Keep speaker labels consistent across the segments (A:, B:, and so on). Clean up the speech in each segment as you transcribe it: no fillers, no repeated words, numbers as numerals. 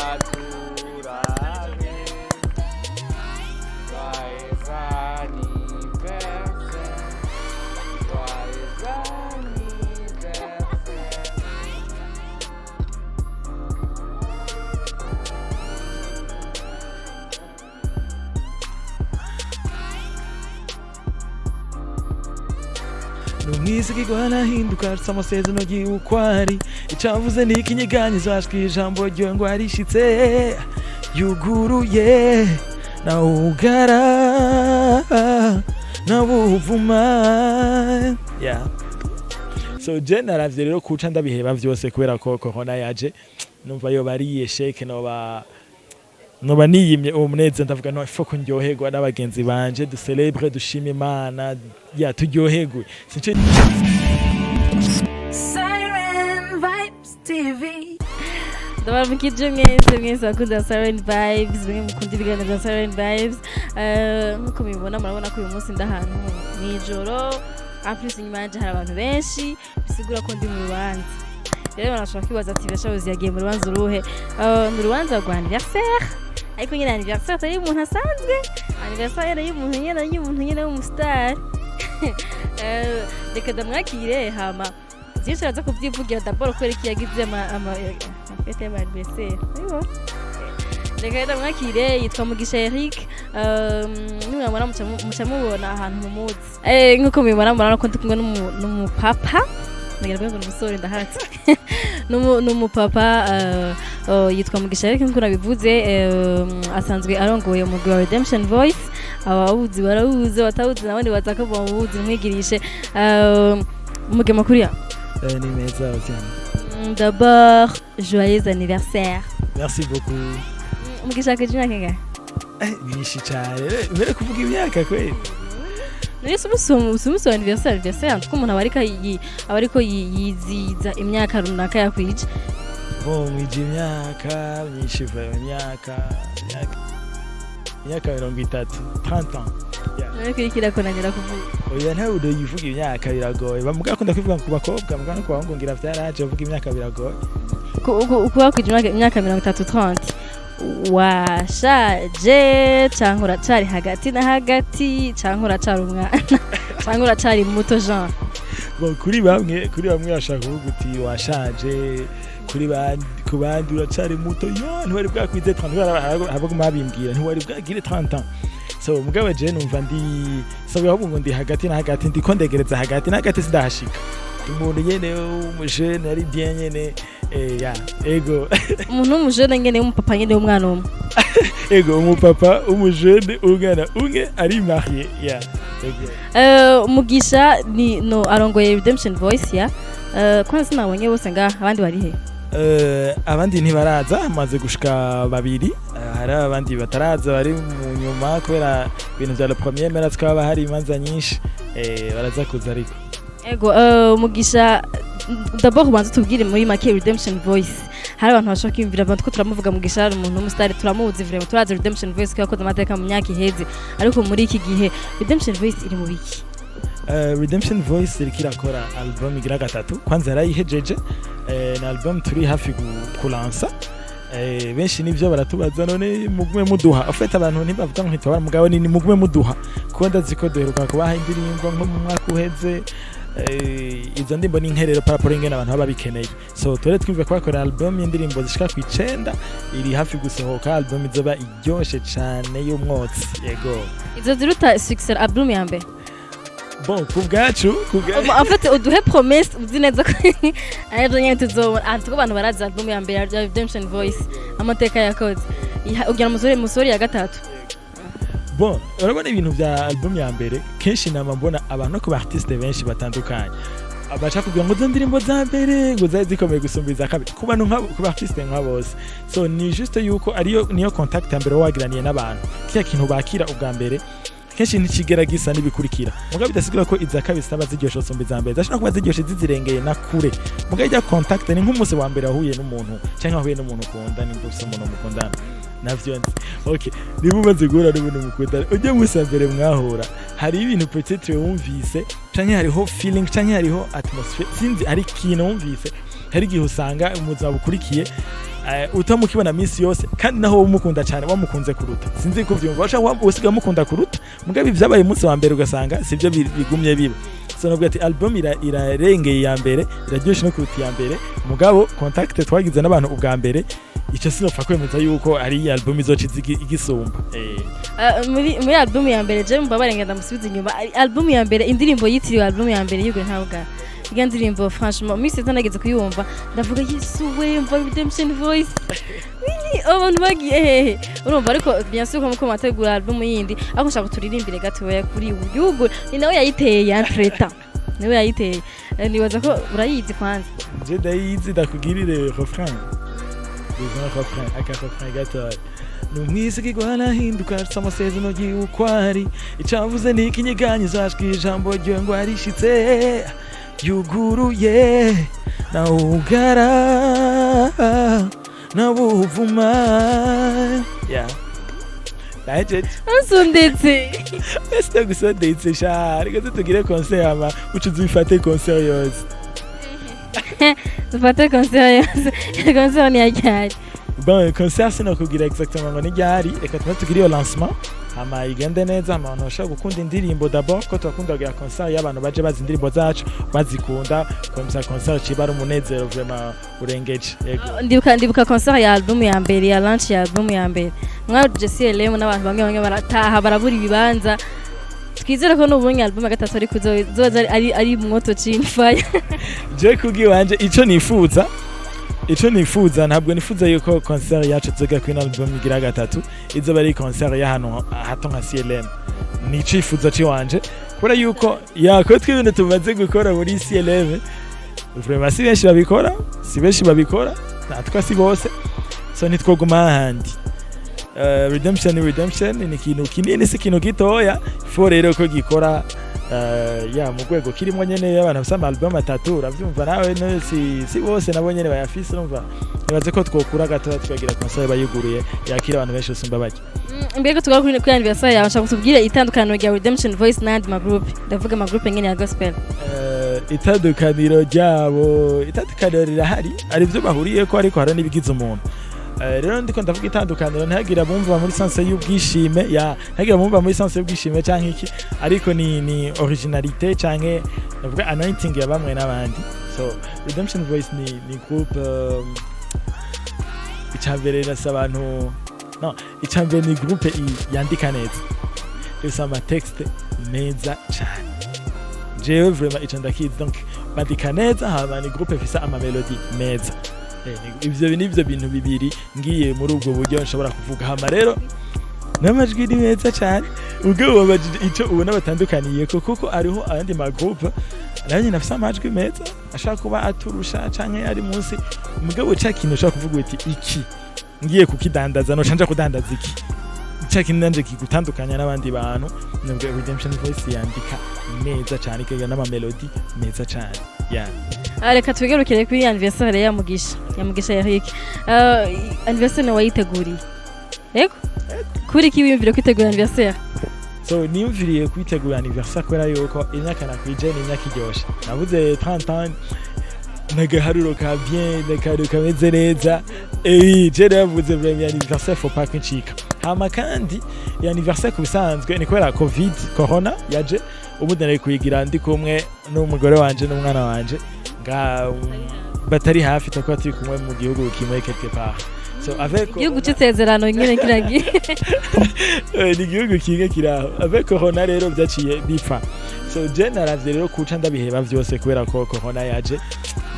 A: Turabe. Joyeux anniversaire. Joyeux anniversaire.
B: Numwizigirwa nahinduka arutse amasezerano y'uko ari icavuze ni ikinyiganyizo ashwi ijambo ryiwe ngo arishitse yuguruye nawugara nawuvuma. Yeah. So je naravye rero kuca ndabiheba vyose kubera ko corona yaje, numva yoba ari échec, noba niyimye uwo munezero. Ndavuga no ifo ko ndyoherwa n'abagenzi banje, ducelebre, dushime Imana ya turyoherwe since.
C: Siren Vibes TV.
D: Ndababwije mwese mwese bakunda Siren Vibes, mwe mukunda ibiganiro bya Siren Vibes. Nkuko mubibona, murabona ko uyu munsi ndi ahantu mw'ijoro. En plus, inyuma yanje hari abantu benshi, bisigura ko ndi mu rubanza. Rero barashobora kwibaza ati: "Birashoboze yagiye mu rubanza uruhe?" Ni urubanza rwa anniversaire, ariko nyine anniversaire atari y'umuntu asanzwe, anniversaire y'umuntu nyene w'umustar. Reka ndamwakire, hama byinshi araza kubyivugira. D'abord, kubera iki yagize amafete y'ama anniversaire? Urabibona? Reka ndamwakire. Yitwa Mugisha Eric. Nimwamubona muca mubona ahantu mumuzi. Nkuko mubibona, murabona ko ndi kumwe n'umupapa, ndagira ngo ni umusore, ndahatse. N'umupapa yitwa Mugisha Eric nkuko nabivuze. Asanzwe arongoye umugwi wa Redemption Voice. Abawuzi barawuzi, batawuzi nabo nibaza ko bamuwuzi. Mwigirishe umugema kuriya.
B: Ni meza cyane.
D: D'abord, joyeux anniversaire.
B: Merci beaucoup.
D: Mugisha kwije imyaka ingahe?
B: Myinshi cyane. Mbere kuvuga imyaka kweli.
D: None se umunsi wa anniversaire kuko umuntu aba ariko yizihiza imyaka runaka yakwije.
B: Bon, mwije imyaka myinshi vraiment, imyaka 30, 30 ans. Yeah.
D: None kwirikira kunanira kuvuga?
B: Oya, ntawe uyivuga imyaka biragoye. Bamuga akunda kwivuga ku bakobwa, muga no ku bahungu ngira vyaraje, bavuga imyaka biragoye.
D: Kuba kwije imyaka 30, 30, washaje canke uracari hagati na hagati, canke uracari umwana, canke uracari muto genre?
B: Bon, kuri bamwe bashaka kuvuga uti washaje, kuri bandi ku bandi uracari muto, yo ntiwari bwakwize 30, habaguma babimbwira ntiwari bwagire 30 ans. So mugabo je numva ndi sabe, ahubwo ngo ndi hagati na hagati, ndiko ndegereza hagati na hagati, sindahashika. Umuntu nyene w'umujene ari bien nyene, ya ego.
D: Umuntu w'umujene nyene, w'umupapa nyene, w'umwana umwe?
B: Ego, umupapa w'umujene, umwana umwe, ari marié, ya ego.
D: Mugisha ni no arongoye Redemption Voice ya kwanza sinabonye bose ngaha, abandi bari he?
B: Abandi ntibaraza, hamaze gushika babiri. Hari abandi bataraza bari mu nyuma kubera ibintu vya le premier mai twaba hari imanza nyinshi, baraza kuza ariko.
D: Ego, Mugisha, d'abord ubanza tubwire muri make Redemption Voice. Hari abantu bashobora kwiyumvira, abantu ko turamuvuga Mugisha ari umuntu w'umusitari, turamuzi vraiment, turazi Redemption Voice ko yakoze amateka mu myaka iheze, ariko muri iki gihe Redemption Voice iri mu biki?
B: Redemption Voice iriko irakora album igira gatatu, kwanza yarayihejeje. Na album turi hafi kulansa. Benshi nivyo baratubaza: "None mugume muduha?" En fait, abantu ntibavuga ngo ntitubara, mugabo ni mugume muduha, kuko ndazi ko duheruka kubaha indirimbo nko mu mwaka uheze. Izo ndimbo ni nkerero par rapport ingene abantu baba bikeneye. So tore twumve ko bakora album y'indirimbo zishika ku 9, iri hafi gusohoka. Album izoba iryoshe cane y'umwotsi, yego.
D: Izo ziruta success album ya mbere?
B: Bon, ku bwacu
D: En fait, uduhe promesse uzi neza ko aribyo nyene tuzobona. Aha tuko abantu barazi album ya mbere ya Redemption Voice, amateka yakoze. Ugira musore ya gatatu.
B: Bon, urabona ibintu vya album ya mbere, kenshi nama mbona abantu no ku artiste benshi batandukanye baca kugira ngo izo ndirimbo za mbere ngo zari zikomeye gusumba iza kabiri, ku bantu nk'abo, ku artiste nka bose. So ni juste yuko ariyo niyo contact ya mbere wagiraniye n'abantu, kiya kintu bakira ubwa mbere kenshi ntikigera gisa n'ibikurikira. Mugabo bidasigura ko iza kabiri zitaba ziryoshe gusumba iza mbere, zashobora kuba ziryoshe zizirengeye na kure. Mugabo ijya contact ni nk'umunsi wa mbere wahuye n'umuntu, cyangwa wahuye n'umuntu ukunda, nimba ufise umuntu mukundana navyo nzi, okay, niba umaze guhura n'umuntu mukundana, ujye munsi wa mbere mwahura, hari ibintu peut-être wumvise, canke hariho feeling, canke hariho atmosphere, sinzi, hari ikintu wumvise. Hari igihe usanga mu buzima bukurikiye. Utamukibona minsi yose, kandi naho wowe umukunda cyane, wamukunze kuruta, sinzi ko uvyumva, washaka usigaye umukunda kuruta, mugabe ibyabaye umunsi wa mbere ugasanga sibyo bigumye biba. So navuga ati album irarengeye iya mbere, iraryoshe no kuruta iya mbere, mugabo contact twagize n'abantu ubwa mbere, icyo sinopfa kwemeza yuko ari iyi album izoca iza igisumba.
D: Muri album ya mbere, je mbabare ngenda musubiza inyuma. Album ya mbere, indirimbo yitiriwe album ya mbere yigwe ntabwa iyo ndirimbo, franchement misi nageze kuyumva ndavuga: "Yesu we, mva Redemption Voice." Really, abantu bagiye hehe? Urumva, ariko bien sûr ko muko mategura album yindi, ariko nshaka turirimbire gatoya kuri yugo, ni nawe yayiteye entre-temps, niwe yayiteye. Nibaza ko urayizi kwanza.
B: Je ndayizi, ndakugirire refrain, disons refrain, aka refrain gatoya: "Numwisigirwa arahinduka, afise amasezerano y'uko ari icavuze n'ikinyiganyizo, ajwi ijambo ryiwe ngo arishitse, yuguruye nawugara nawuvuma." Yeah, nahejeje.
D: Ansundetse.
B: Ese gusondetse sha, reka tugire concert, hama uca uzifate concert yose.
D: Dufate concert yose. Concert ni yaryari?
B: Bon, concert sinakubwira exactement ngo ni ryari. Reka tuba tugire iyo lancement, hama igende neza, hama abantu bashobora gukunda indirimbo d'abord, ko turakunda kugira concert y'abantu baje bazi indirimbo zacu, bazikunda, comme ça concert ciba ari umunezero vraiment urengeje, yego.
D: Ndibuka concert ya album ya mbere, ya launch ya album ya mbere, mwaruje CLM n'abantu bamwe bamwe barataha, barabura ibibanza. Twizere ko n'ubunye album ya gatatu ariko zoza ari mwoto chin fire.
B: Je kubwiwanje, ico nifuza, ntabwo nifuza yuko concert yacu tuzoga kuri album igira gatatu izoba ari concert y'ahantu hato nka CLM. Ni icifuzo ciwanje, kubera yuko yako tw'ibintu tumaze gukora muri CLM, vraiment si benshi babikora, si benshi babikora, natwe si bose. So ntitwoguma hahandi. Redemption ni ikintu kinini, si ikintu gitoya. Faut rero ko gikora ya mu rwego kirimo nyene y'abantu bafise ama album atatu, uravyumva nawe, no, si bose nabo nyene bayafise. Urumva, nibaze ko twokura gatoya tukagira concert bayuguruye, yakira abantu benshi usumba bake.
D: Mbere ko tugaruka kuri anniversaire yawe, nshaka kutubwire itandukaniro rya Redemption Voice n'andi magroupe, ndavuga amagroupe nyene ya gospel.
B: Itandukaniro ryabo, itandukaniro rirahari, hari ibyo bahuriyeko, ariko hari n'ibigize umuntu. Rero ndiko ndavuga itandukaniro, ntihagire abumva muri sens y'ubwishime, ya ntihagire abumva muri sens y'ubwishime canke iki, ariko ni originalité canke ndavuga anointing ya bamwe n'abandi. So Redemption Voice ni groupe, icambere nasa abantu, no icambere ni groupe yandika neza, ifise ama texte meza cane. Jewe vraiment ico ndakizi. Donc bandika neza, hama ni groupe ifise ama melody meza. Ivyo nivyo bintu bibiri ngiye muri ubwo buryo nshobora kuvuga. Hama rero n'amajwi ni meza cyane. Ubwo wabajije ico ubona batandukaniye ko, kuko hariho ayandi ma groupe nayo nyine afise amajwi meza, ashaka kuba aturusha canke ari munsi, mugabo ca kintu ushobora kuvuga uti iki ngiye kukidandaza, noca nja kudandaza iki, ca kintu nanje kigutandukanya n'abandi bantu, nubwo Redemption Voice yandika neza cyane, ikagira n'amamelodi meza cyane, yeah.
D: Reka tugarukire kuri anniversaire ya Mugisha Eric. Anniversaire nawe wayiteguriye, yego? Kuri iki wiyumvire kwitegura anniversaire?
B: So niyumviriye kwitegura anniversaire kubera yuko imyaka nakwije ni imyaka iryoshe. Nabuze 30 ans n'agaharuro ka bien, n'agaharuro kameze neza. Je navuze vraiment anniversaire faut pas kwincika. Hama kandi iyi anniversaire ku bisanzwe ni kubera covid, corona yaje, ubu nari kuyigira ndi kumwe n'umugore wanje n'umwana wanje nga batari hafi, tukaba turi kumwe mu gihugu kimwe quelque part. So avec
D: Igihugu c'isezerano nyine kiragiye.
B: Ni igihugu kimwe kiraho. Avec corona rero byaciye bipfa. So je naravye rero kuca ndabiheba vyose kubera ko corona yaje,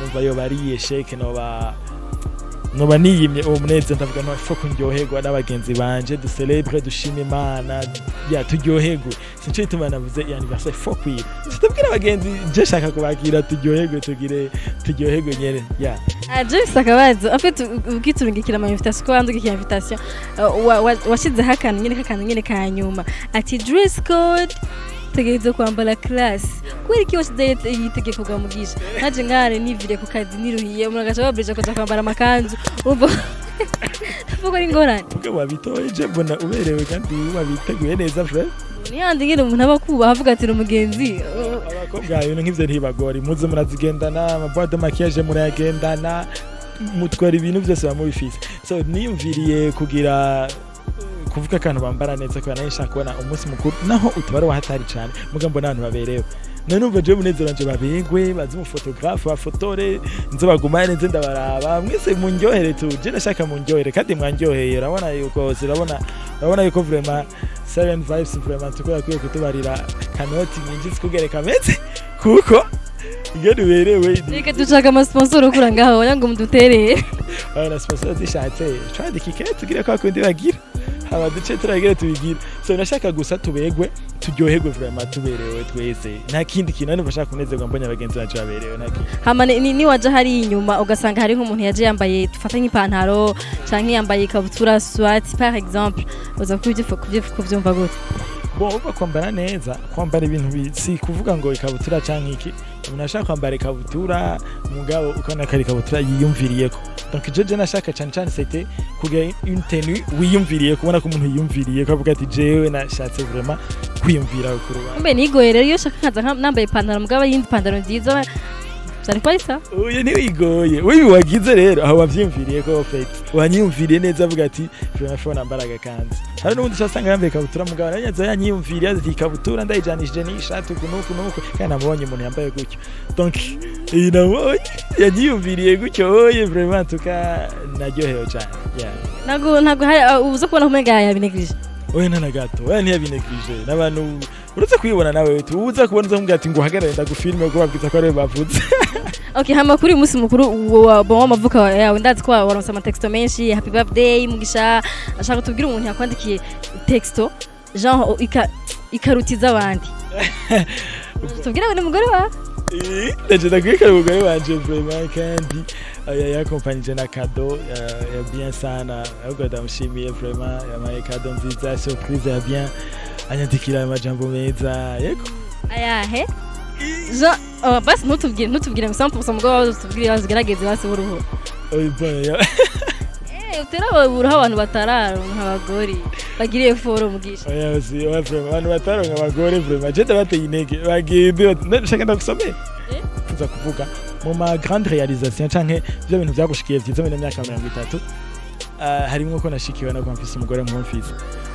B: numva yoba ari échec, noba niyimye uwo munezero. Ndavuga no faut kundyoherwa n'abagenzi banje, ducelebre, dushime Imana, ya turyoherwe. Sinco gituma navuze iyi anniversaire faut kwira tutabwira abagenzi, je shaka kubakira, turyoherwe, tugire turyoherwe nyene, ya.
D: Ah, je mfise akabazo. En fait, ukiturungikira ama invitation, ko wandungikira invitation, washizeho akantu nyene ka nyuma ati dress code tegerezwa kwambara classe. Kubera iki washizeho iyi tegeko bwa Mugisha? Naje ngare nivire ku kazi niruhiye, umuntu agaca babrije kuja kwambara amakanzu, urumva ko ari ingorane.
B: Ubwo wabitoye, je mbona uberewe kandi wabiteguye neza frère.
D: Niyandi nyene umuntu aba akubaha, avuga ati ni umugenzi.
B: Abakobwa ibintu nk'ivyo ntibagora, impuzu murazigendana, ama boîte de maquillage murayagendana. Mutwara ibintu byose bamubifise. So niyumviriye kugira kuvuga akantu bambara neza, kubera nari nshaka kubona umunsi mukuru naho utaba wahatari cyane, muga mbona abantu baberewe. None numva jewe umunezero wanje, babegwe, baze umuphotographe bafotore, nzo bagumane, nze ndabaraba mwese munryohere tu. Je nashaka munryohere kandi mwanryoheye. Urabona yuko urabona yuko vraiment Seven Vibes vraiment tukora kwiye kutubarira kanoti mwinjiza kugere kameze kuko iyo duberewe.
D: Reka dushaka amasponsor ukura ngaho oya ngo muduterere.
B: Aya sponsor zishatse twandika ikete tugire kwa kundi bagira haba duce turagire tubigira. So nashaka gusa tubegwe, turyoherwe, vraiment tuberewe twese, nta kindi kintu. Numva nshaka kunezerwa mbonye abagenzi banje baberewe, nta kindi.
D: Hama ni waje hari inyuma ugasanga hari nk'umuntu yaje yambaye, dufate nk'ipantaro canke yambaye ikabutura soit par exemple, uza kuvyumva gute?
B: Bon, uva kwambara neza, kwambara ibintu si kuvuga ngo ikabutura canke iki. Umuntu ashaka kwambara ikabutura, mugabo ukabona ko ari ikabutura yiyumviriyeko. Donc je nashaka cane cane c'était kugira une tenue wiyumviriye, kubona ko umuntu yiyumviriye ko avuga ati jewe nashatse vraiment kwiyumvira ku rubanza.
D: Mbe nigoye rero, iyo ushaka nkaza nambaye ipantaro mugabo yindi pantaro nziza vyari kuba bisa.
B: Oya, ntiwigoye. Wewe wagize rero aho wavyiyumviriye ko fait wanyiyumviriye neza, avuga ati vraiment faut nambara agakanzu. Hari n'ubundi usanga yambaye ikabutura, mugabo nawe nyaza yanyiyumviriye ati ikabutura ndayijanishije n'ishati uku n'uku n'uku, kandi namubonye umuntu yambaye gutyo. Donc iyi namubonye yanyiyumviriye gutyo. Oye, vraiment tuka naryohewe cyane, yeah.
D: Ntabwo hari uza kubona umenga yabinegirije.
B: Oya, nta na gato. Oya, ntiyabinegirije. N'abantu uretse kwibona nawe tuza kubona, uza kumubwira ati ngo uhagarare ndagufilme, kuko babwiza ko ariwe bavuze.
D: Okay, hama kuri uyu munsi mukuru bon w'amavuko yawe, ndazi ko waronse amatexto menshi, "Happy birthday Mugisha". Ashaka tubwire umuntu yakwandikiye texto genre ikarutiza abandi. Tubwire ngo ni umugore wawe.
B: Ndaje ndakwereka umugore wanje vraiment, kandi yakompanije na cadeau ya bien sana. Ahubwo ndamushimiye vraiment, yampaye cadeau nziza, surprise ya bien, anyandikira amajambo meza, yego.
D: Ayahe Jean? Oh, basi ntutubwire ngo 100%, mugabo wawe utubwire, bazigerageze basi buruhu.
B: Oya, bon,
D: Eh, utera buruhu abantu batararonka abagore bagiriye foro, Mugisha.
B: Oya, si oya, vraiment abantu bataronka abagore, vraiment je ndabateye intege, bagende. Ndashaka ndagusomere.
D: Eh?
B: Kuza kuvuga mu ma grande réalisation canke byo bintu byagushikiye vyiza muri myaka 30, harimwo ko nashikiwe no kuba mfise umugore nkumfise.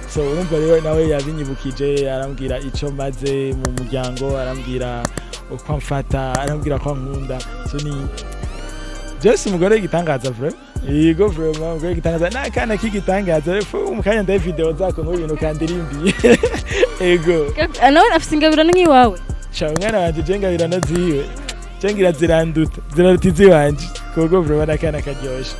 B: So urumva rero nawe yabinyibukije, arambwira ico maze mu muryango, arambwira uko amfata, arambwira ko ankunda. So ni byose, umugore w'igitangaza vraiment. Yego, vraiment umugore w'igitangaza n'akana k'igitangaza. Rero mu kanya ndaye video zako nk'ibintu kandirimbiye, ego.
D: Nawe afise ingabirano nk'iwawe.
B: Sha, umwana wanje je ngabirano ziwe je ngira ziranduta, ziraruta iziwanje, kuko vraiment n'akana karyoshe.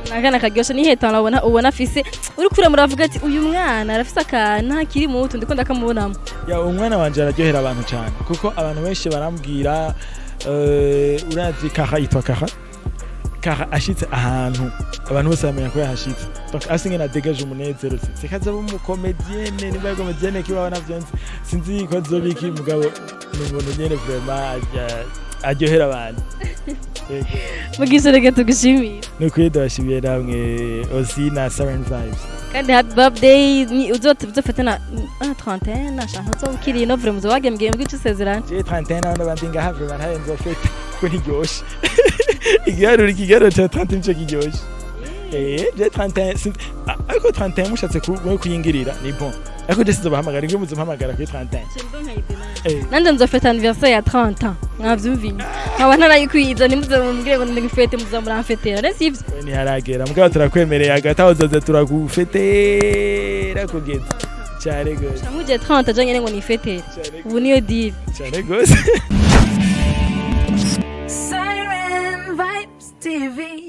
D: Nakana karyoshe. Ni heta ubona afise uri kure muravuga ati uyu mwana arafise akantu akiri muto ndiko ndakamubonamo.
B: Ya, umwana wanje araryohera abantu cyane, kuko abantu benshi barambwira, urazi Kara, yitwa Kara. Kara ashitse ahantu abantu bose bamenya ko yahashitse. Donc ase ngena dégage umunezero, sikaza umucomédienne, nimba ari comédienne kibaho navyo nzi, sinzi ko azobiki, mugabo ni umuntu nyene vraiment aryohera abantu. Yego.
D: Mugisha, reka tugushimire.
B: Ni ukuri ndabashimiye namwe aussi na Seven Vibes.
D: Kandi happy birthday. Uzofate na 31 nashaka uzoba ukiri ino vraiment, uzoba wagembwiye mbwa ico usezerana.
B: Je 31 aho n'abandi ngaha vraiment ntayo nzofeta kuko ntiryoshe. Igiharuro, ikigaruro ca 30 nico kiryoshe. Je 31 ariko 31 mushatse kuyingirira ni bon, ariko je sizobahamagara, ingwe muzompamagara kuri 31.
D: Nanje nzofeta anniversaire ya 30 ans, mwavyumviye, nkaba ntarayikwiza. Ntimuze mumbwire ngo ndagifete, muza muramfetera rero sivyo.
B: We ntiharagera, mugabo turakwemereye hagati aho uzoza turagufetera kugeza cyane gose.
D: Nkuje 30 aje nyene ngo nifetere.
B: Cyane.
D: Ubu niyo deal.
B: Cyane gose.
C: Siren Vibes TV.